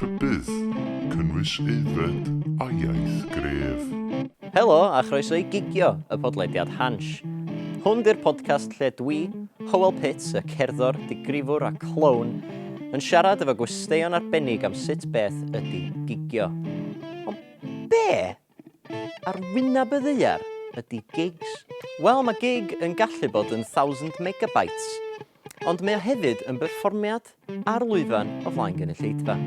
Rhybudd, cynnwys aeddfed a iaith gref. Helo a chroeso i Gigio, y podlediad Hansh. Hwn 'di'r podcast lle dwi, Hywel Pitts, y cerddor, digrifwr a clown, yn siarad efo gwesteion arbennig am sut beth ydi gigio. Ond be ar wyneb y ddaear ydi gigs? Wel, mae gig yn gallu bod yn 1000 megabytes, Ond mae o hefyd yn berfformiad ar lwyfan o flaen gynulleidfa.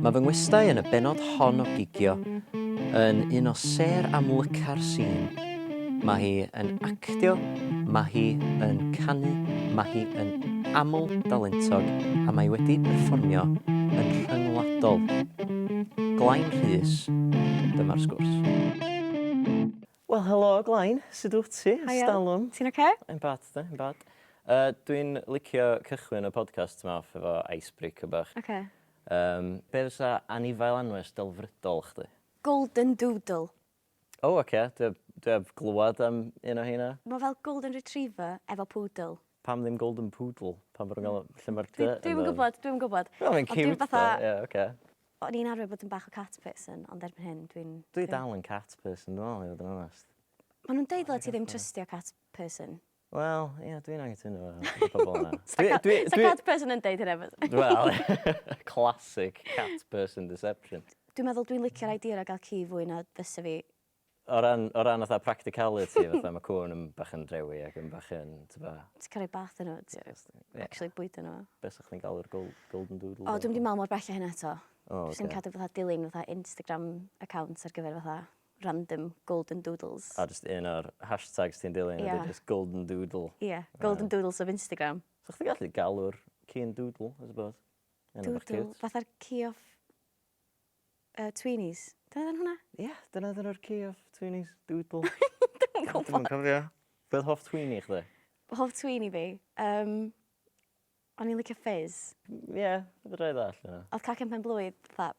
Mae fy ngwestai yn y bennod hon o Gigio yn un o sêr amlyca'r sîn. Mae hi yn actio, mae hi yn canu, mae hi yn aml dalentog a mae hi wedi perfformio yn rhyngwladol. Glain Rhys, dyma'r sgwrs. Wel, helo Glain, sut wyt ti? Haia. Stalwm. Ti'n oce? I'm bad, de, I'm bad. Uh, dwi'n licio cychwyn y podcast yma off efo icebreaker bach. Oce. Um, be fysa anifail anwes delfrydol chdi? Golden Doodle. O, oh, oce, okay. dwi, dwi heb glwad am un o heina. Mae fel Golden Retriever efo poodle. Pam ddim Golden Poodle? Pam bod nhw'n gael... Lle mae'r d Dwi'm yn gwybod, dwi'm yn gwybod. Wel, mae'n cute, fatha... Ie, oce. O'n i'n arfer bod yn bach o cat person, ond erbyn hyn dwi'n... Dwi dal yn cat person, dwi'n meddwl, i fod yn onest. Maen nhw'n deud dyle ti ddim trystio cat person. Wel, ie, dwi'n anghytuno efo pobl yna. Sa cat person yn deud hynna. Wel, classic cat person deception. Dwi'n meddwl dwi'n licio'r idea o gael ci fwy na fysa fi O ran, o ran fatha practicality, fatha mae cŵn yn bach yn drewi ac yn bach yn, ti'n Ti'n cael rhoi bath yn nhw, ti'n actually bwydo nhw. Be sa chdi'n galw'r golden doodle? O, dwi'm 'di meddwl mor bell â hynna eto. O, Jyst yn cadw fatha dilyn fatha Instagram accounts ar gyfer fatha random golden doodles. A jyst un o'r hashtags ti'n dilyn ydy jyst golden doodle. Ie, golden doodles of Instagram. Sa chdi'n gallu galw'r ci yn doodle, I suppose. Doodle, fatha'r ci off Tweenies. Dyna oedd hwnna? Ie, yeah, dyna oedd enw'r ci off Tweenies, Doodle. Dwi'm yn gwybod. Dwi'm yn cofio. Be oedd hoff Tweenie chdi? Hoff Tweenie fi? Um, o'n i'n licio Fizz. Ie, yeah, fedra i ddallt yna. Oedd cacen pen blwydd, fatha,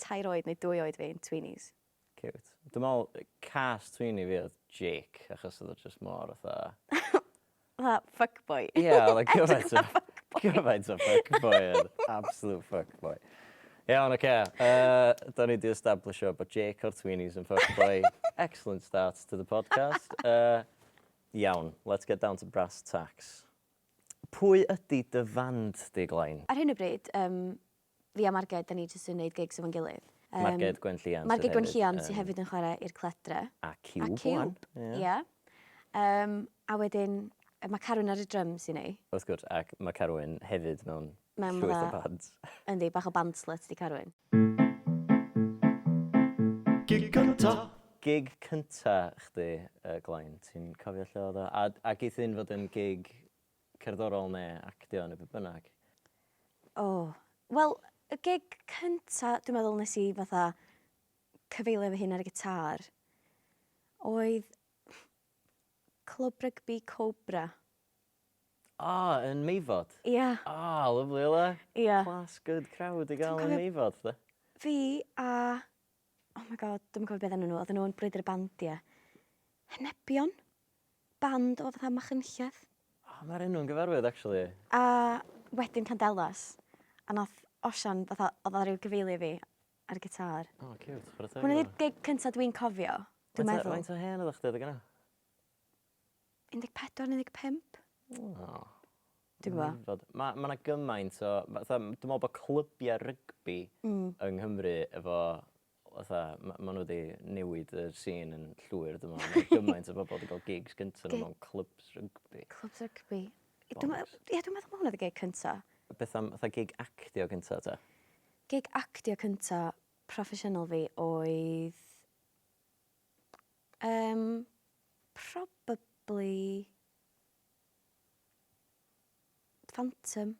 tair oed neu dwy oed fi yn Tweenies. Cute. Dwi'n meddwl, cas Tweenie fi oedd Jake, achos oedd o just mor fatha... Fatha fuckboy. Ie, oedd o'n gymaint o... Gymaint o fuckboy oedd. Absolute fuckboy. Iawn, oce. Uh, da ni di establisho bod Jake o'r Tweenies yn fuckboy. Excellent start to the podcast. Uh, iawn, let's get down to brass tacks. Pwy ydy dy fand di, Glain? Ar hyn o bryd, um, fi a Marged, da ni jyst yn neud gigs efo'n gilydd. Um, Marged Gwenllian. Marged Gwenllian sydd hefyd yn chwarae i'r Cledre. A Cube. A Cube, ie. Yeah. Um, a wedyn, mae Carwyn ar y drums i ni. Wrth gwrs, ac mae Carwyn hefyd mewn, mewn llwyth o bands. Yndi, bach o band slut di Carwyn. Gig cynta! Gig cynta chdi, uh, Glain, ti'n cofio lle oedd o? A, a geith hyn fod yn gig cerddorol neu actio neu be bynnag? O, wel, y gig cynta dwi'n meddwl nes i fatha cyfeilio fy hun ar y gitar oedd Clwb Rygbi Cobra. O, yn Meifod? Ia. O, lyfli oedd e. Ia. Class, good crowd i gael yn Meifod, de. Fi a... Oh my god, dwi'm yn cofio beth enw nhw, oedden nhw'n Brwydr y Bandiau. Henebion? Band o fatha Machynlleth. O, mae'r enw'n gyfarwydd, actually. A wedyn Candelas. A nath Osian, fatha, oedd o ryw gyfeilio fi ar y gitar. O, oh, cute, chwarae teg. Hwna 'di'r gig cynta dwi'n cofio, dwi'n meddwl. Faint o hen oeddech chdi adeg yna? 14, 15. O. Dwi'n gwybod. Mae ma 'na gymaint o... Fatha, dwi'n meddwl bod clybiau rygbi mm. yng Nghymru efo fatha, ma' ma' nhw wedi newid y scene yn llwyr, dwi'n meddwl. Mae gymaint o bobl wedi cael gigs gyntaf nhw mewn clybs rygbi. Clybs rygbi. Dwi'n meddwl, ie, dwi'n meddwl ma' hwnna oedd y gig cynta. Beth am fatha gig actio cynta ta? Gig actio cynta proffesiynol fi oedd... Um, probably... Phantom.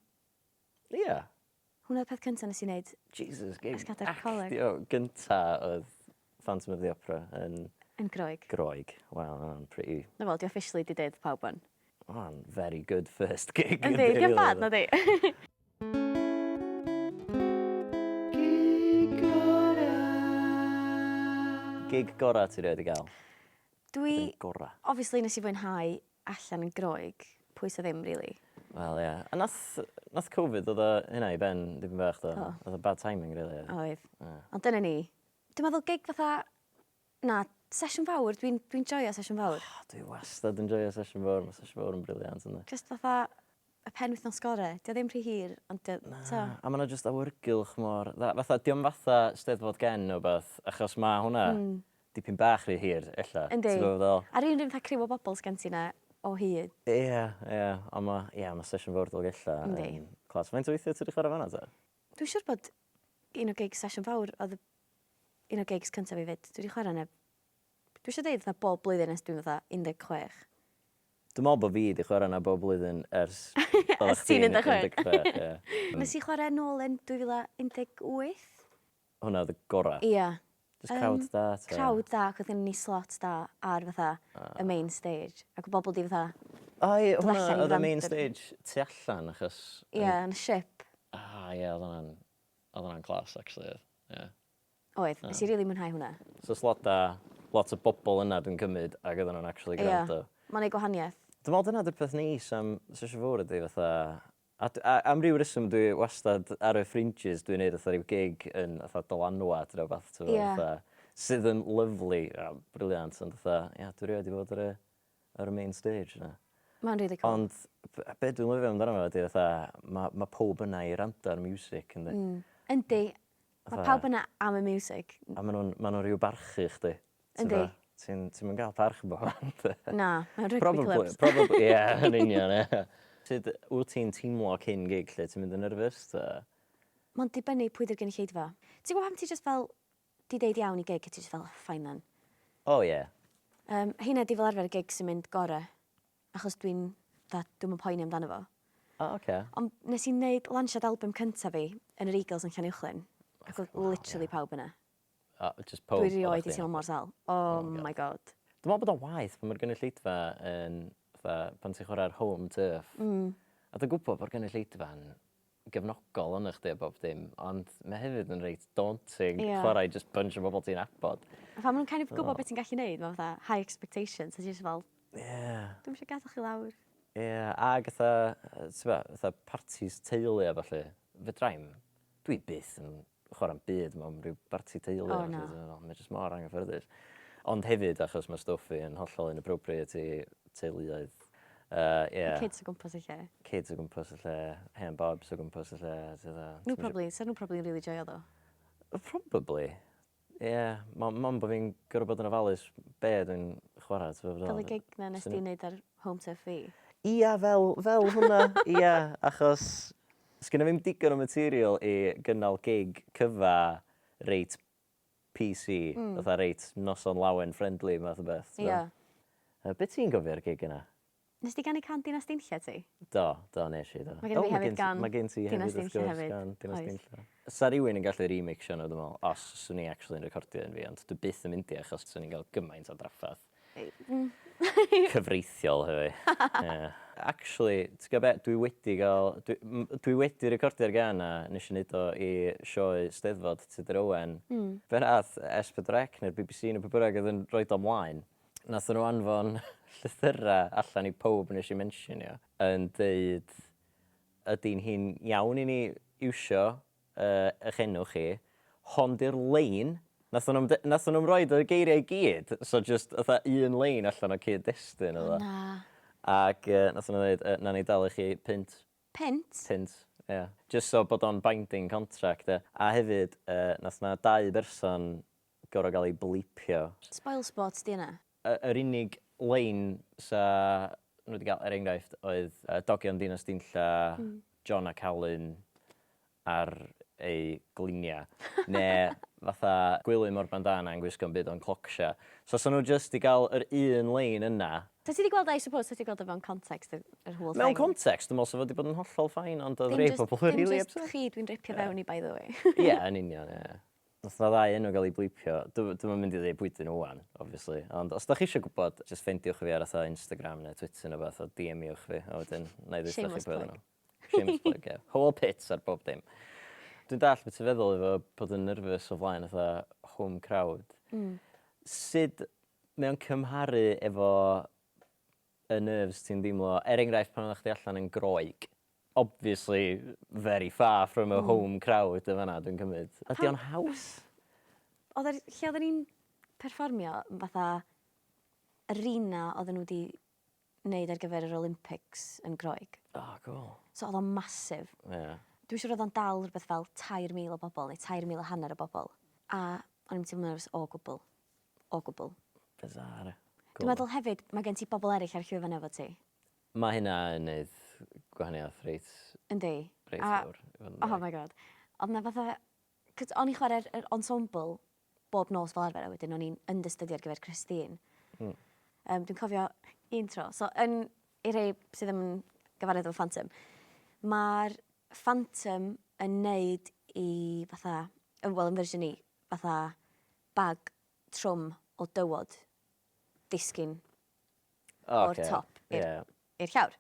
Ie. Yeah. Hwnna oedd peth cynta nes i wneud. Jesus, gig actio gynta oedd Phantom of the Opera yn... Yn Groeg. Groeg. Wel, hwnna'n pretty... Na fel, di officially di deud pawb wan. Hwnna'n very good first gig. Yndi, di'n bad, na di. Gig gora. Gig gora ti rioed 'di gael? Dwi... Gora. Obviously nes i fwynhau allan yn Groeg, pwy sa ddim rili. Wel, ie. A nath, nath Covid ddod â hynna i ben dipyn bach, do? Do. Oedd o bad timing, really. Oedd. Ie. Ond dyna ni. Dwi'n meddwl gig fatha... Na, sesiwn fawr. Dwi'n dwi joio sesiwn fawr. Oh, dwi wastad yn joio sesiwn fawr. Mae sesiwn fawr yn brilliant, yndi. Just fatha y penwythnos gore. Dio ddim rhy hir, ond dio... Na, So, a ma' 'na jyst awyrgylch mor dda. Fatha, 'di o'm fatha 'Steddfod Gen neu wbath, achos ma' hwnna dipyn bach rhy hir, ella. Yndi. Ti'n gwbod be' dwi feddwl? A'r un un fatha criw o bobl sgen ti 'na o hyd. Ie, ie, ond ma', ie, ma' sesiwn fawr Dolgellau Yndi. yn class. Faint o weithiau ti 'di chwarae fan'na ta? Dwi'n siŵr bod un o gigs sesiwn fawr oedd un o gigs cyntaf fi 'fyd. Dwi 'di chwarae 'na... Dwi eisiau deud fatha bob blwyddyn ers dwi'n fatha 16. Dwi'n meddwl bod fi 'di chwarae 'na bob blwyddyn ers oeddach Ers ti'n chdi'n 16. 16, ie. Nes i chwarae nôl yn 2018. Hwnna oedd y gorau. Ia. Just crowd da, ta? Crowd da, ac oedd gennym ni slot da ar fatha y main stage. Ac oedd bobl 'di fatha... O ie, dod hwnna allan i oedd y main wrando. stage tu allan, achos... Ie, yn y ship. Ah, ie, oedd hwnna'n oedd hwnna'n class, actually, oedd. Ie. Oedd, nes i rili mwynhau hwnna. So slot da, lot o bobl yna dwi'n cymryd, ac oedden nhw'n actually gwrando. Ie, mae'n neud gwahaniaeth. Dwi'n meddwl dyna 'di'r peth neis am Sesiwn Fawr ydi fatha, a d- a am ryw reswm dwi wastad ar y fringes dwi'n neud fatha ryw gig yn fatha Dylanwad neu wbath t'mo'... Ie. ...fatha sydd yn lyfli a brilliant ond fatha ia dwi rioed 'di bod ar y ar y main stage na. Mae'n rili cŵl. Ond b- be dwi'n lyfio amdano fo ydi fatha ma' ma' powb yna i rando ar miwsig yndi? Mm. Yndi. Mae Fatha- pawb yna am y miwsig. A ma' nhw'n ma' nhw'n rhyw barchu chdi. Yndi. Ti'n ti'm yn gael parch yn bob man de. Na, mewn rygbi Probably, clubs. probably, ie, yn union, ie. Sut wyt ti'n teimlo cyn gig lle ti'n mynd yn nervous ta? Mae'n dibynnu pwy 'di'r gynulleidfa. Ti'n gwybod pam ti jyst fel 'di deud iawn i gig a ti jyst fel, fine then. O ie. Yym, heina 'di fel arfer y gigs sy'n mynd gore, achos dwi'n, fatha, dwi'm yn poeni amdano fo. O oce. Ond nes i wneud lansiad albym cyntaf fi yn yr Eagles yn Llanuwchllyn, ac oedd literally pawb yna. O, just pawb? Dwi rioed 'di teimlo mor sâl. Oh my god. Dwi'n meddwl bod o'n waeth pan mae'r gynulleidfa yn, fatha, pan ti'n chwarae ar home turf. A dwi'n gwybod bod gynulleidfa'n gefnogol yna chdi a bob dim, ond mae hefyd yn reit daunting Ie. chwarae i just bunch o bobl ti'n nabod. A pan maen nhw'n kind of gwybod beth ti'n gallu neud, mae fatha high expectations, a ti jyst fel, Ie. dwi'm eisiau gadael chi lawr. Ie, ag fatha, t'bo', fatha partis teulu a ballu, fedrai'm, dwi byth yn chwarae'm byd mewn ryw barti teulu. O, na. Mae jyst mor anghyffyrddus. Ond hefyd, achos mae stwff fi yn hollol inappropriate i teuluoedd. Ie. Kids o gwmpas y lle. Kids o gwmpas y lle, hen bobs o gwmpas y lle. ti fatha, Nhw ti'm isio- probably, 'sa nhw probably yn rili joio ddo. Probably. Ie, yeah. Mond bod fi'n gorfod bod yn ofalus be dwi'n chwarae, ti'n gwbod be dwi'n Fel y feddwl? gig 'na nes di wneud ar home turf fi. Ia, fel, fel hwnna, ia, achos sgynna fi'm digon o material i gynnal gig cyfa reit PC, fatha reit noson lawen friendly math o beth, ti'n Ia. gwbod? Be ti'n gofio o'r gig yna? Nes di ganu cân Dinas Dinlle ti? Do, do, nes i, do. Mae gen i fi O, hefyd gen- gân Mae gen ti hefyd, Dinas wrth Dinlle gwrs, hefyd. gân Dinas Oes. Dinlle. Sa rywun yn gallu remixio nhw, dwi'n meddwl, os swn i actually yn recordio un fi, ond dwi byth yn mynd i achos swn i'n cael gymaint o drafferth cyfreithiol hefyd. Ie. Actually, ti'n gwybod be, dwi wedi gael, dwi, m- dwi wedi recordio'r gân 'na, nes i wneud o i sioe Steddfod Tudur Owen. Be nath S4C neu'r BBC neu pwy bynnag oedd yn rhoid o mlaen, Nathon nhw anfon llythyrau allan i pawb nes i mentionio yn deud ydy'n hi'n iawn i ni iwsio yy eich enw chi, hon 'di'r lein. Nathon nhw'm de- nathon nhw'm roid y geiriau i gyd, so jyst fatha un lein allan o cyd-destun oedd o. O na. Ac yy nathon nhw ddeud yy nawn ni dalu chi punt. Punt? Punt, ie. Jyst so bod o'n binding contract ie. A hefyd yy nath 'na dau berson gorfod gael ei bleepio. Spoilsport 'di hynna. Yr unig lein 'sa nhw wedi gael, er enghraifft, oedd yy Dogion Dinas Dinlla, John ac Alun ar eu glinia, neu fatha Gwilym o'r Bandana yn gwisgo'm byd ond clocsia. So 'sa nhw jyst 'di gael yr un lein yna. Ta ti 'di gweld I suppose 'sa ti gweld o fewn context yr yr whole thing. Mewn context, dwi'n meddwl 'sa fo 'di bod yn hollol fine, ond oedd rhei pobl yn rili upset. Dim jyst chi dwi'n ripio fewn i by the way. Ie, yn union, ie. Nath 'na ddau enw gael eu bleepio. Dw- dwi'm yn mynd i ddeud pwy 'dyn nhw 'wan, obviously. Ond os 'dach chi isio gwybod, jyst ffeindiwch fi ar fatha Instagram neu Twitter neu wbath a DM-iwch fi, a wedyn wna i ddeutha chi Shameless pwy oedden plug. nhw. Shameless plug, ie. Hywel Pitts ar bob dim. Dwi'n dallt beth ti'n feddwl efo bod yn nervous o flaen fatha home crowd. Sut mae o'n cymharu efo... y nerves ti'n deimlo, er enghraifft pan oeddach chdi allan yn Groeg, obviously very far from a home crowd yn fan'na dwi'n cymryd. Ydy o'n haws? Oedd yr, lle oedden ni'n perfformio yn fatha arena oedden nhw wedi wneud ar gyfer yr Olympics yn Groeg. Oh, cool. So oedd o'n massive. Yeah. Dwi'n siŵr oedd o'n dal rhywbeth fel 3,000 o bobl neu 3,500 o bobl. A o'n i'n teimlo'n nervous o gwbl. O gwbl. Bizarre. Cool. Dwi'n meddwl hefyd, mae gen ti bobl eraill ar llwyfan efo ti. Mae hynna yn neud gwahaniaeth reit... Yndi. Reit fawr. Oh my god. Oedd 'na fatha... 'Cos o'n i'n chwarae'r yr ensemble bob nos fel arfer a wedyn o'n i'n understudy ar gyfer Christine. Yym dwi'n cofio un tro, so yn... I rhei sydd ddim yn gyfarwydd efo Phantom, ma'r Phantom yn neud i fatha, wel yn fersiwn i, fatha bag trwm o dywod disgyn o'r top i'r i'r llawr.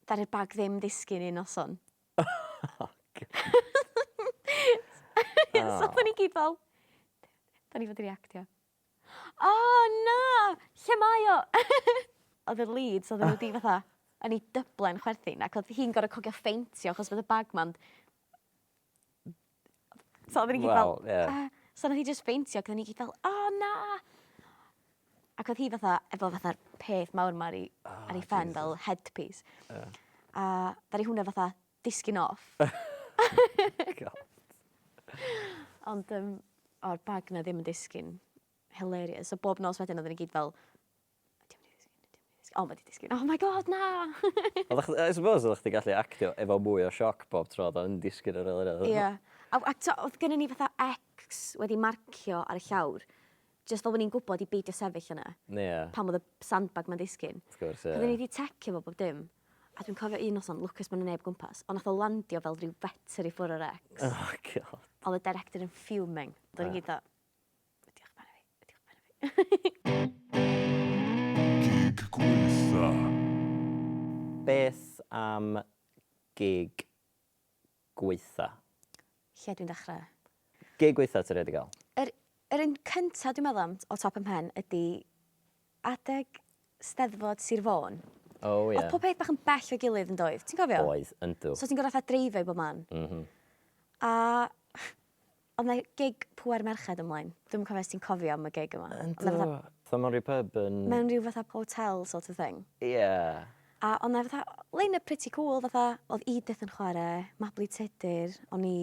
Ddaru'r bag ddim disgyn un noson. Oh God. So oedden ni gyd fel, da ni fod i reactio. O na! Lle mae o? Oedd y leads, oedden nhw 'di fatha, yn ei dyblen chwerthin ac oedd hi'n gorfod cogio ffeintio achos bod y bag 'ma'n So oedden ni gyd fel... Wel, ie. ...ah. So nath hi jyst ffeintio ac oedden ni gyd fel o na! Ac oedd hi fatha efo fatha'r peth mawr 'ma ar 'i ar 'i phen fel headpiece. Ie. A ddaru hwnna fatha disgyn off. God. Ond yym o'r bag 'na ddim yn disgyn. Hilarious. So bob nos wedyn oedden ni gyd fel Ydy o'n mynd i ddisgyn? Ydy o'n mynd i ddisgyn? O, mae 'di disgyn. Oh my God, na! Oeddach chdi... I suppose oeddach chdi gallu actio efo mwy o sioc bob tro oedd o'n disgyn ar ôl hynna. Ie. A a t'o' oedd gynnon ni fatha X wedi marcio ar y llawr, jyst fel bod ni'n gwybod i beidio sefyll yna. Ie. Pan oedd y sandbag 'ma'n disgyn. Wrth gwrs, ie. Oedden ni 'di tecio fo bob dim. A dwi'n cofio un noson, lwcus bod 'na neb gwmpas, ond nath o landio fel ryw fetr i ffwr' o'r X. Oh God. Oedd y director yn fuming. Oedden ni gyd fatha, Diolch ben fi, diolch ben fi. Gig gwaetha. Beth am gig gwaetha? Lle dwi'n dechrau? Gig gwaetha ti erioed 'di gael? Yr, yr un cynta dwi'n meddwl am, o top 'y mhen, ydy adeg Steddfod Sir Fôn. O ie. Oedd pob peth bach yn bell o'i gilydd yn doedd? Ti'n cofio? Oedd, yndw. So ti'n gorfod fatha dreifio i bob man. M-hm. A oedd 'na gig Pŵer Merched ymlaen. Dwi'm yn cofio os ti'n cofio am y gig yma. Yndw. Oedd 'na fatha... Fatha mewn rhyw pub yn... Mewn rhyw fatha hotel sort of thing. Ie. A oedd 'na fatha line-up pretty cool fatha oedd Edith yn chwarae, Mabli Tudur, o'n i,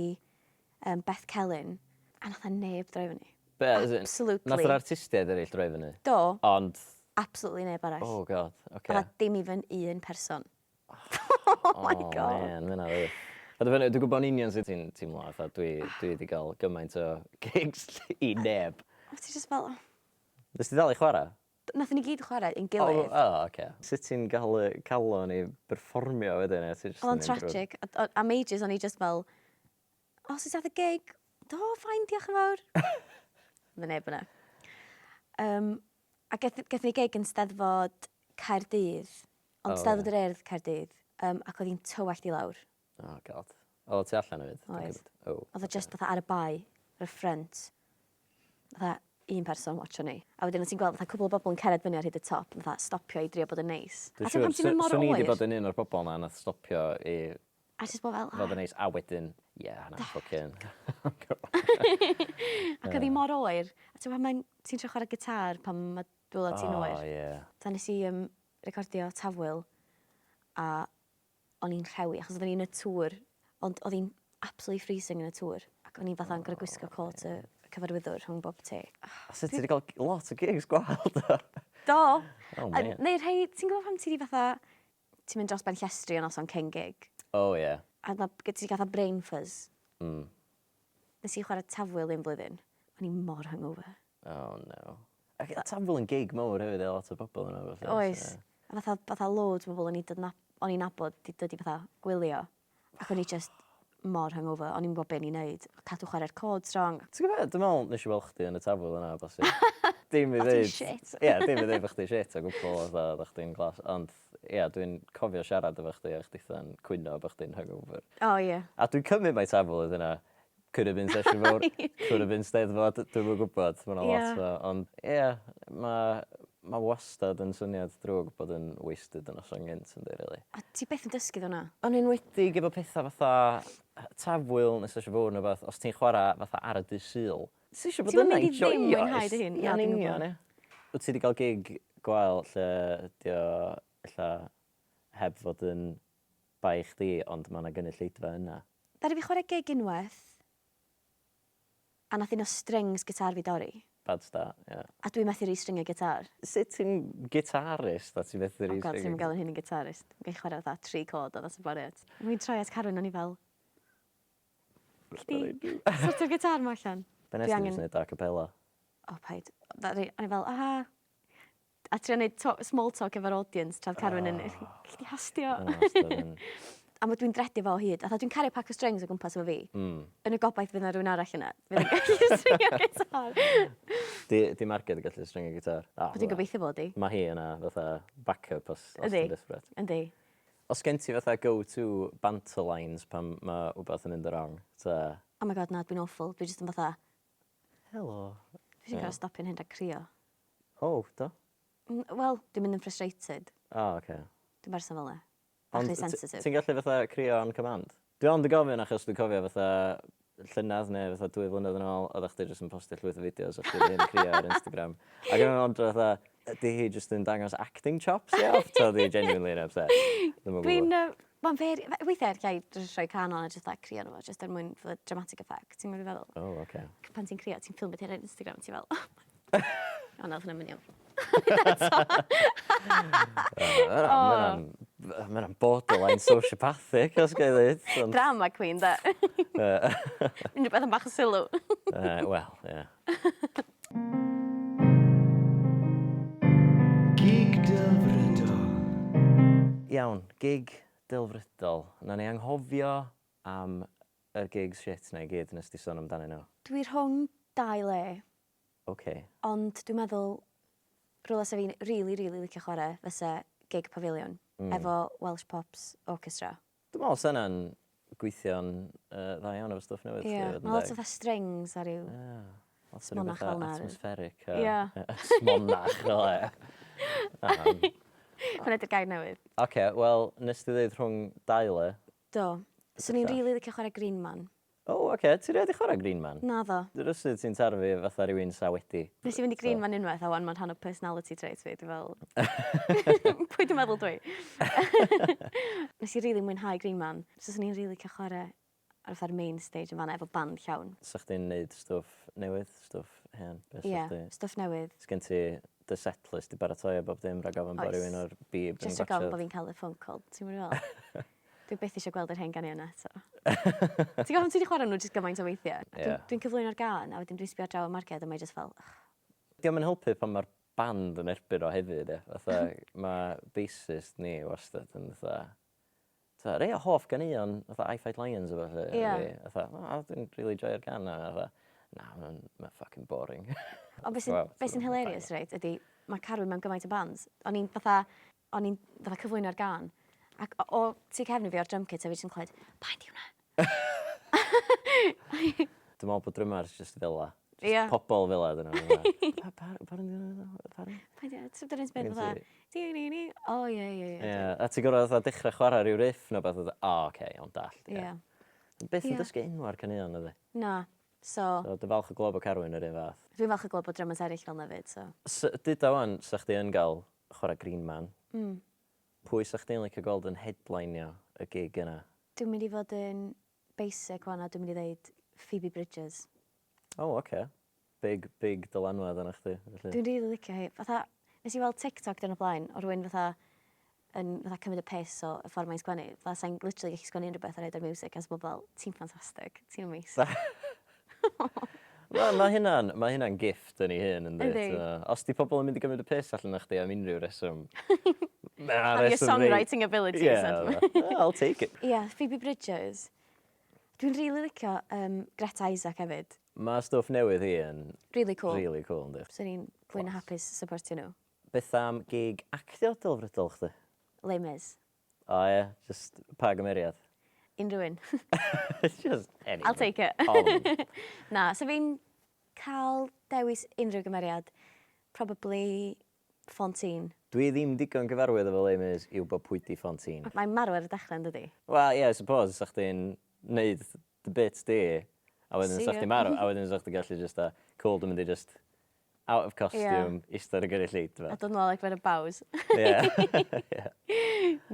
yym Beth Celyn, a nath 'na neb droi fyny. Be, as in? Absolutely. Nath yr artistiaid eraill droi fyny? Do. Ond... Absolutely neb arall. Oh God, oce. Fatha dim even un person. Oh my God. Oh man, ma' hynna'n rough. A dwi dwi'n gwybod yn union sut ti'n teimlo, fatha dwi dwi 'di gael gymaint o gigs i neb. O ti jyst fel... Nes ti ddal i chwarae? Nathon ni gyd chwarae i'n gilydd. O, o oce. Sut ti'n gael y calon i berfformio wedyn a ti jyst yn Oedd o'n tragic. Am ages o'n i jyst fel, o, sut ath y gig? Do, fine, diolch yn fawr. Oedd neb yna. Um, a geth, gethon ni gig yn Steddfod Caerdydd, ond oh, Steddfod yr Urdd Caerdydd, um, ac oedd hi'n tywallt i lawr. Oh god. Oedd o tu allan hefyd? Oedd. Oh, Oedd o just fatha ar y bae, ar y ffrynt. Fatha un person watcho ni. A wedyn o' ti'n gweld fatha cwpl o bobl yn cered fyny ar hyd y top, fatha stopio i drio bod yn neis. Dwi'n A ti'n siŵr, pan ti'n mynd mor swn i 'di oer. bod yn un o'r bobl 'na nath stopio i A jyst bod fel fod yn neis, a wedyn, yeah, na, fucking. Ac oedd hi mor oer. A ti'n gwbod mae'n, ti'n trio chwarae gitar pan mae dwylo ti'n oer. Oh, yeah. So nes i um, recordio Tafwyl a o'n i'n rhewi achos oedden ni'n y tŵr, ond oedd hi'n absolutely freezing yn y tŵr ac o'n i'n fatha'n gorfod gwisgo cot y cyfarwyddwr rhwng bob take. A sut ti wedi cael lot o gigs gwael do? Do! Oh man. Neu rhai, ti'n gwybod pam ti 'di fatha, ti'n mynd dros ben llestri o noson cyn gig? Oh yeah. A ma' g- ti 'di gael fatha brain fuzz. Nes i chwarae Tafwyl un blwyddyn, o'n i mor hungover. Oh no. Ac Tafwyl yn gig mawr hefyd, ia, lot o bobl yna felly. Oes. A fatha, fatha loads o bobl o'n i dod nab- o'n i'n nabod 'di dod i fatha gwylio. Ac o'n i just mor hungover, o'n i'm yn gwybod be o'n i'n neud. Cadw chwarae'r chords wrong. Ti'n gwybod be, dwi'n meddwl nes i weld chdi yn y Tafwyl yna o bosib. Dim i O ti'n ddeud... shit. Ie, dim i ddeud bod chdi shit o gwbl, fatha, oeddach chdi'n class, ond ie, dwi'n cofio siarad efo chdi a chditha'n cwyno bod chdi'n hungover. O ie. A dwi'n cymryd mai Tafwyl oedd hynna. Could have been sesiwn fawr, could have been Steddfod, dwi'm yn gwybod, ma' 'na lot o... Ond ie, ma'... Mae wastad yn syniad drwg bod yn wasted y noson gynt yndi rili. A ti byth yn dysgu ddo na? Yn enwedig efo petha fatha Tafwyl neu Sesiwn Fawr neu wbath, os ti'n chwarae fatha ar y dydd Sul, ti isio bod Ti'm yn yna i mynd i ddim joio. mwynhau dy hun. Ie, Na, yn dwi'n union, gwybod. ie. Wyt ti 'di gael gig gwael lle ydi o ella heb fod yn bai chdi ond mae 'na gynulleidfa yna? Ddaru fi chwarae gig unwaith a nath un o strings gitar fi dorri. Bad start, ie. A dwi methu restringio gitar. Sut ti'n gitarist a ti methu Oh God, restringio? swn i'm yn galw'n hun yn gitarist. Dwi'n gallu chwarae fatha tri chord a that's about it. O'n i'n troi at Carwyn o'n i fel, Alli di sortio'r gitar 'ma allan? Be nes Dwi di angen... jyst neud a cappella? O paid. Ddaru, o'n i fel, aha. A trio neud to- small talk efo'r audience tra oedd Carwyn yn... Alli di hastio? Ma' hwnna wastad yn... A ma' dwi'n dreadu fo o hyd. Fatha dwi'n cario pack o strings o gwmpas efo fi. Yn y gobaith fydd 'na rywun arall yna fydd yn gallu stringio gitar. Di, di Marged yn gallu stringio gitar? O, Dwi'n gobeithio bod hi. Mae hi yna fatha backup os, os Yndi. ti'n desperate. Yndi. Os gen ti fatha go-to banter lines pan mae wbath yn mynd yn wrong, ta... Oh my god, na, dwi'n awful. Dwi jyst yn fatha... Helo. Dwi jyst yn gorfod stopio'n hun rhag crio. O, do? Wel, dwi'n mynd yn frustrated. O, oce. Dwi'n berson fel 'na. Bach Ond rhy sensitif. ti'n gallu fatha crio on command? Dwi ond yn gofyn achos dwi'n cofio fatha llynedd neu fatha 2 flynedd yn ôl, oeddach chdi jyst yn postio llwyth o fideos o chdi dy hun yn crio ar Instagram. Ac o'n i'n wondro fatha, ydy hi jyst yn dangos acting chops hi off, ta ydy hi genuinely yn upset? Dwi'm yn gwybod. Dwi'n yy, mae'n very, weithiau alla i jyst rhoi cân on a jyst fatha crio arno fo, jyst er mwyn for the dramatic effect, ti'n gwybod be dwi'n feddwl? O, ocê. Pan ti'n crio, ti'n ffilmio dy hun ar Instagram, ti fel, O na, oedd hwnna'n mynd iawn. Mae hwnna'n borderline sociopathic, os ga i ddweud. Ond... Drama queen, da. Unrhyw beth am bach o sylw. Wel, ie. Gig delfrydol. Iawn, gig delfrydol. Nawn ni anghofio am yr gigs shit 'na i gyd nes di sôn amdanyn nhw. Dwi rhwng dau le. Ok. Ond dwi'n meddwl rhywle 'sa fi'n rili rili licio chwarae fysa gig Pafiliwn efo Welsh Pops Orchestra. Dwi'n meddwl 'sa hynna'n gweithio'n yy dda iawn efo stwff newydd chdi i Ie, fod yn ma' lot deg. o fatha strings a ryw... Ie. Lot o ryw smonach betha fel 'na. atmospheric a... Ie. Smonach fel 'a. Yym. Hwnna 'di'r gair newydd. Oce, wel, nes di ddeud rhwng dau le. Do. Swn i'n rili licio chwarae Green Man. O, oce. Ti rioed 'di chwarae Green Man? Naddo. Rywsut ti'n tarfu fatha rhywun sa wedi. Nes i fynd i Green Man unwaith a 'wan ma'n rhan o personality trait fi, dwi fel pwy dwi'n meddwl dwi? Nes i rili mwynhau Green Man, so swn i'n rili licio chwarae ar fatha'r main stage yn fan'na efo band llawn. 'Sa chdi'n neud stwff newydd, stwff hen, be' sa chdi? Ie, stwff newydd. Sgen ti dy setlist 'di baratoi a bob dim rhag ofn bod Oes. rhywun o'r bib yn Jyst rhag ofn gwatsiad? bo' fi'n cael y phone call, ti'n gwbod be' dwi feddwl? Dwi byth eisiau gweld yr hen ganion eto. Ti'n gwybod pan ti 'di chwarae nhw jyst gymaint o weithiau? Ie. Dwi'n dwi cyflwyno'r gân a wedyn dwi'n sbio ar draw y marged a mae jyst fel ugh. Dio'm yn helpu pan mae'r band yn erbyn o hefyd ia. Fatha ma' bassist ni wastad yn fatha t'o' rei o hoff ganeuon fatha I Fight Lions a ballu. Ie. Fi fatha o dwi'n rili joio'r gân 'na a fatha na ma'n ma' fucking boring. Ond be' sy'n be' sy'n hilarious reit ydi ma' Carwyn mewn gymaint o bands. O'n i'n fatha o'n i'n fatha cyflwyno'r gân ac o o tu cefn i fi o'r drum kit a fi jyst yn clywed pa un 'di hwnna? Dwi'n meddwl bod drymars jyst fel 'a. Jyst Ie. pobol fel 'a 'dyn nhw. Pa pa pa un 'di hwnna? Pa un? Pa un 'di hwnna? Ti'n mynd fatha di ni ni o ie ie ie. Ie, a ti'n gorfod fatha dechra chwarae rhyw riff neu wbath fatha o oce iawn dallt. Ie. Byth yn Ie. dysgu enwa'r caneuon nadi? Na. So. So dwi'n falch o glywed bod Carwyn yr un fath. Dwi'n falch o glywed bod drymars eraill fel 'na 'fyd so. S- duda 'wan 'sa chdi yn ga'l chwarae Green Man. Pwy 'sa chdi'n licio gweld yn headlineio y gig yna? Dwi'n mynd i fod yn basic 'wan a dwi'n mynd i ddeud Phoebe Bridgers. O oce. Big, big dylanwad arna chdi felly. Dwi'n rili licio hi. Fatha, nes i weld TikTok diwrnod blaen o rywun fatha yn fatha cymryd y piss o y ffordd mae'n sgwennu. Fatha sai'n literally gallu sgwennu unrhyw beth a roid ar miwsig a so pobl fel, ti'n ffantastig, ti'n amazing. Wel, mae hynna'n ma hynna'n gift yn ei hun, yndi? Yndi. So, os 'di pobl yn mynd i gymryd y piss allan o chdi am unrhyw reswm, mae 'na Am your reswm reit... songwriting abilities. Ie, I'll take it. Ie, Phoebe Bridgers. Dwi'n rili licio um, Greta Isaac hefyd. Mae stwff newydd hi yn... Really cool. Really cool, yndi. Swn i'n fwy na hapus supportio nhw. Beth am gig actio delfrydol chdi? Les Mis. O ie, jyst pa gymeriad? Unrhyw un. Just anyone. I'll take it. All of them. Na, so fi'n cael dewis unrhyw gymeriad, probably Fontaine. Dwi ddim digon gyfarwydd efo Les Mis i wybod pwy 'di Fontaine. Mae'n marw ar y dechrau yn dydi? Wel ie, I suppose, 'sa chdi'n neud dy bit di, a wedyn 'sa chdi'n marw, a wedyn 'sa chdi'n gallu jyst fatha, cool, dwi'n mynd i jyst out of costume, ista ar y gynulleidfa. A dod nôl ar gyfer y bows. Ie.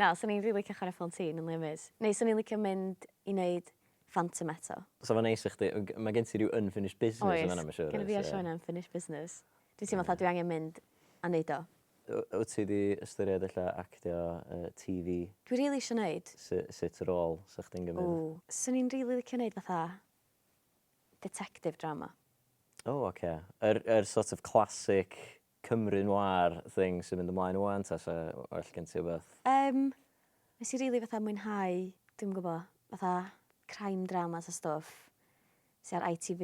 Na, 'swn i'n rili licio chwarae Fontaine yn Les Mis. Neu 'swn i'n licio mynd i wneud Phantom eto. So mae'n neis i chdi, mae gen ti rhyw unfinished business yn fan'na, mae'n siŵr. Oes, gen i fi a Sioe unfinished business. Dwi'n teimlo fatha dwi angen mynd a neud o. Wyt ti 'di ystyried ella actio TV? Dwi rili isio neud. Sut rôl 'sa chdi'n gymryd? Ww, 'swn i'n rili licio neud fatha detective drama. O oce. Yr yr sort of classic Cymru noir thing sy'n mynd ymlaen ŵan ta 'sa well gen ti wbath? Yym, nes i rili fatha mwynhau, dwi'm yn gwbo, fatha crime dramas a stwff sy ar ITV,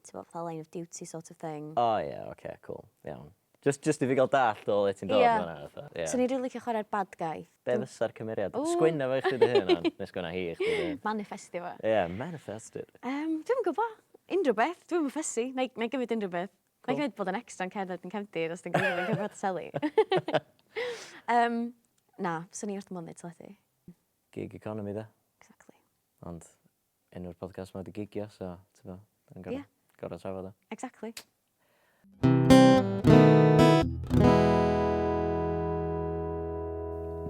t'bo' fatha Line of Duty sort of thing. O ie, oce, cŵl, iawn. Jyst jyst i fi ga'l dallt o le ti'n dod Ie. fan 'na fatha, ie. Swn i'n rili licio chwarae'r bad guy. Be' fysa'r cymeriad? Ww. Sgwenna fo i chdi dy hun ŵan, ne' sgwenna hi i chdi dy hun. Maniffestio fo. Ie, manifest it. Yym, dwi'm yn gwbo. Unrhyw beth, dwi'm yn fussy. 'Nai 'nai gymryd unrhyw beth. Cool. Mae'n gymryd bod yn extra yn cerdded yn cefndir os ti'n gwybod yn cyfweld teli. um, na, swn i wrth modd wneud teledu. Gig economy de. Exactly. Ond enw'r podcast ma di gigio, so ti'n bo, yn gorau, yeah. gorau trafod o. Exactly.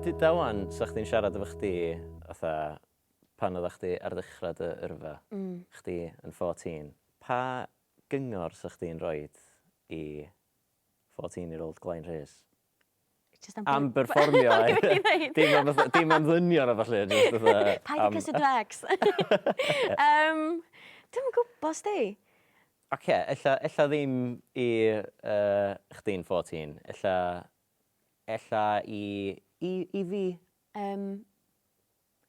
Duda wan, sa chdi'n siarad efo chdi, fatha, pan oeddach chdi ar ddechrau dy yrfa, chdi yn 14, pa gyngor 'sa chdi'n rhoid i 14 year old Glain Rhys? Jyst am... Am berfformio. Dim am fatha, dim am ddynion a ballu, jyst fatha... Paid â cysu dy ex. Yym, dwi'm yn gwbo sdi. Oce, ella, ella ddim i yy chdi'n 14, ella, ella i, i, i fi. Yym,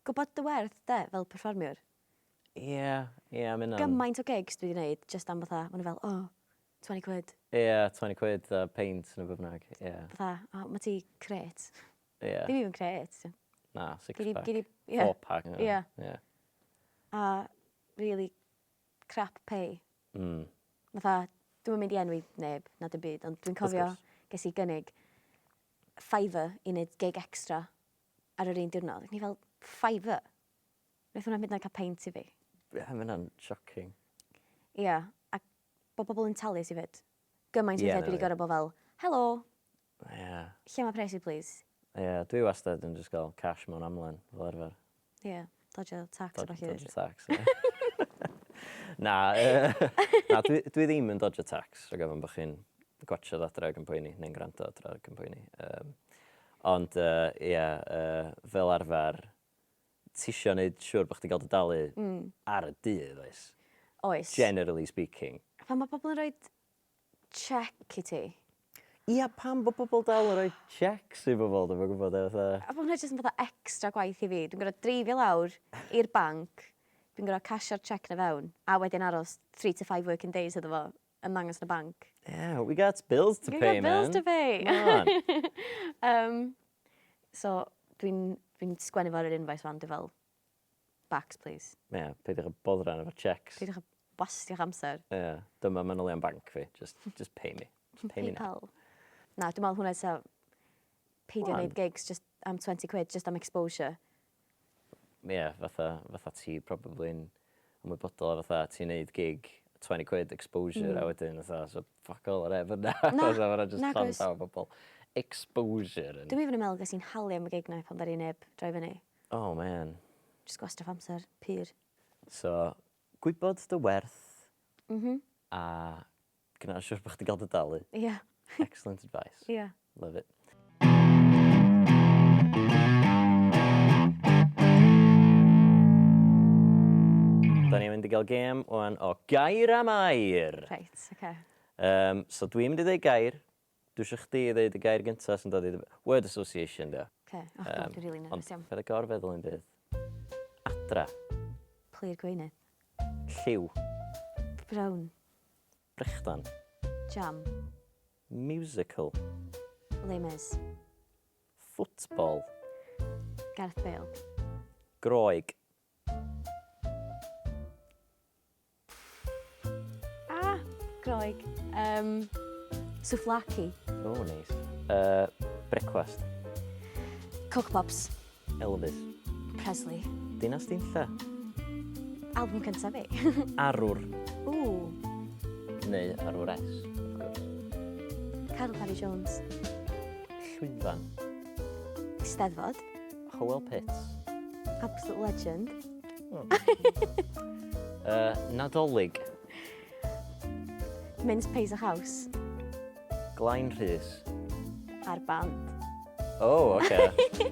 gwbod dy werth 'de, fel perfformiwr. Ie, ie, ma' hynna'n... Gymaint o gigs dwi 'di neud jyst am fatha, ma' nhw fel, oh, 20 quid. Ie, 20 quid a peint neu be bynnag, ie. Fatha, o, ma' ti crêt. Ie. Ddim even crêt. Na, six pack. Gei di, ie. Four pack. Ie. Ie. A really crap pay. Fatha, dwi'm yn mynd i enwi neb na dim byd, ond dwi'n cofio ges i gynnig fiver i neud gig extra ar yr un diwrnod. Ac o'n i fel, fiver? Wnaeth hwnna mynd na cael peint i fi. Ie, mae hynna'n shocking. Ie, a bod bobl yn talu ti 'fyd. Gymaint o weithiau dwi 'di gorfod bod fel, helo, Ie. lle mae pres i plis? Ie, dwi wastad yn jyst gael cash mewn amlen, fel arfer. Ie, dodgio tax a ballu. Dodgio tax, ie. Na, yy, na dwi, dwi ddim yn dodgio tax, rhag ofn bod chi'n gwatsiad adre ac yn poeni, neu'n gwrando adre ac yn poeni. Um, ond, uh, ie, uh, fel arfer, tisio neud siŵr bo' chdi ga'l dy dalu ar y dydd oes? Oes. Generally speaking. Pan ma' pobl yn rhoid cheque i ti. Ia, pam bo' pobl dal yn rhoi cheques i bobl dwi'm yn gwybod e fatha... A ma' hwnna jyst yn fatha extra gwaith i fi. Dwi'n gor'o' dreifio lawr i'r banc, dwi'n gor'o' cashio'r cheque 'na fewn, a wedyn aros 3 to 5 working days iddo fo ymddangos yn y banc. Yeah, we got bills to pay, man. We got bills to pay. Come on. So, dwi'n dwi sgwennu fo ar yr invoice fan, dwi fel, backs, please. Ie, yeah, peidiwch â boddran efo checks. Peidiwch â wastio'ch amser. Ie, yeah, dyma manylion banc fi. Just, just pay me. Just pay me now. PayPal. Na, dwi'n meddwl hwnna ta peidio Wan. wneud gigs just am 20 quid, just am exposure. Ie, yeah, fatha, fatha ti probably yn ymwybodol o fatha ti'n neud gig 20 quid exposure a wedyn fatha so fuck all ar ef yna. Na, Fatha ma' 'na jyst nag llond oes. llaw o bobl. Exposure yn... Dwi'm even yn meddwl ges i'n nhalu am y gig 'na pan ddaru neb droi fyny. Oh man. Jyst gwastraff amser, pur. So, gwybod dy werth. Mhm. A Gwna siŵr bod chdi gael dy dalu. Ie. Excellent advice. Ie. Love it. Da ni'n mynd i gael gêm wan o gair am air. Reit, oce. Okay. Um, so dwi'n mynd i ddeud gair. Dwi eisiau chdi i ddeud y gair gyntaf sy'n dod i... Word association, dio. Oce. Oh, god, dwi'n really nervous iawn. Ond paid â gorfeddwl un byd. Adra. Plu'r gweinydd. Lliw. Brown. Brechdan. Jam. Musical. Les Mis. Football. Gareth Bale. Groeg. Ah, Groeg. Um, souvlaki. Oh, neis. Brecwast. Coke Pops. Elvis. Presley. Dinas Dinlla. Album cyntaf fi. Arwr. Ww. Neu arwres, wrth gwrs. Caryl Parry Jones. Llwyfan. Eisteddfod. Hywel Pitts. Absolute legend. Oh. Nadolig. Mince Pies a House. Glain Rhys. A'r band. O, oh, oce. Okay.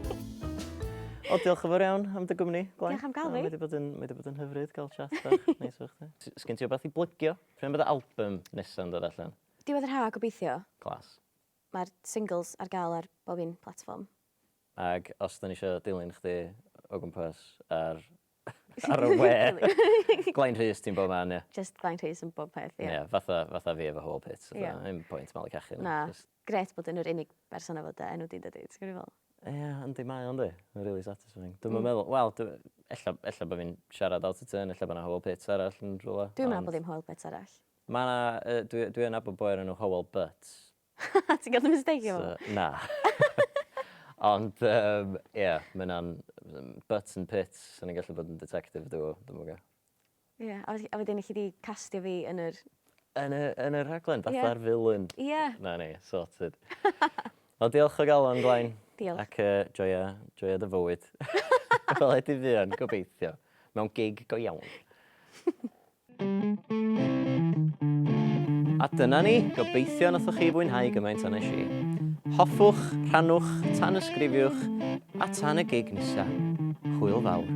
O, diolch yn fawr iawn am dy gwmni, Glain. Diolch am gael fi. Mae wedi bod yn, mae wedi bod yn hyfryd gael chat bach. Neis o chdi. Sgyn ti wbeth i blygio? Pryd bydd y album nesaf yn dod allan? Diwedd yr ha, gobeithio. Clas. Mae'r singles ar gael ar bob un platfform. Ac os da ni eisiau dilyn chdi o gwmpas ar, ar y we, Glain Rhys ti'n bob man, ie. Just Glain Rhys yn bob peth, ie. Ie, fatha, fatha fi efo Hywel Pitts. Ie. Ddim pwynt malu cachu. Na, gret bod yn yr unig berson efo dy enw di'n dydi, ti'n gwybod fel? Ie, yndi, mae o, yndi. Mae'n really satisfying. Dwi'm yn meddwl, wel, ella, ella bod fi'n siarad out of turn, ella bod 'na Hywel Pitts arall yn rhywle. Dwi'n meddwl bod ddim Hywel Pitts arall. Mae 'na, yy, dwi, dwi yn nabod boi o'r enw Hywel Butts. Ti'n gael dy mistake efo? So, na. Ond, um, ie, yeah, mae hynna'n Butts and Pitts, sy'n ni'n gallu bod yn detective duo, dwi'n gwybod. Ie, yeah, a wedyn i chi di castio fi yn yr... Yn y, yn y rhaglen, fatha'r yeah. villain. Ie. Yeah. Na ni, sorted. Wel, diolch o galon, Glain. Diolch. Ac uh, joia, joia dy fywyd. Fel ydy fuan, gobeithio. Mewn gig go iawn. A dyna ni, gobeithio nathoch chi fwynhau gymaint â nes i. Hoffwch, rhannwch, tanysgrifiwch, a tan y gig nesa. Hwyl fawr.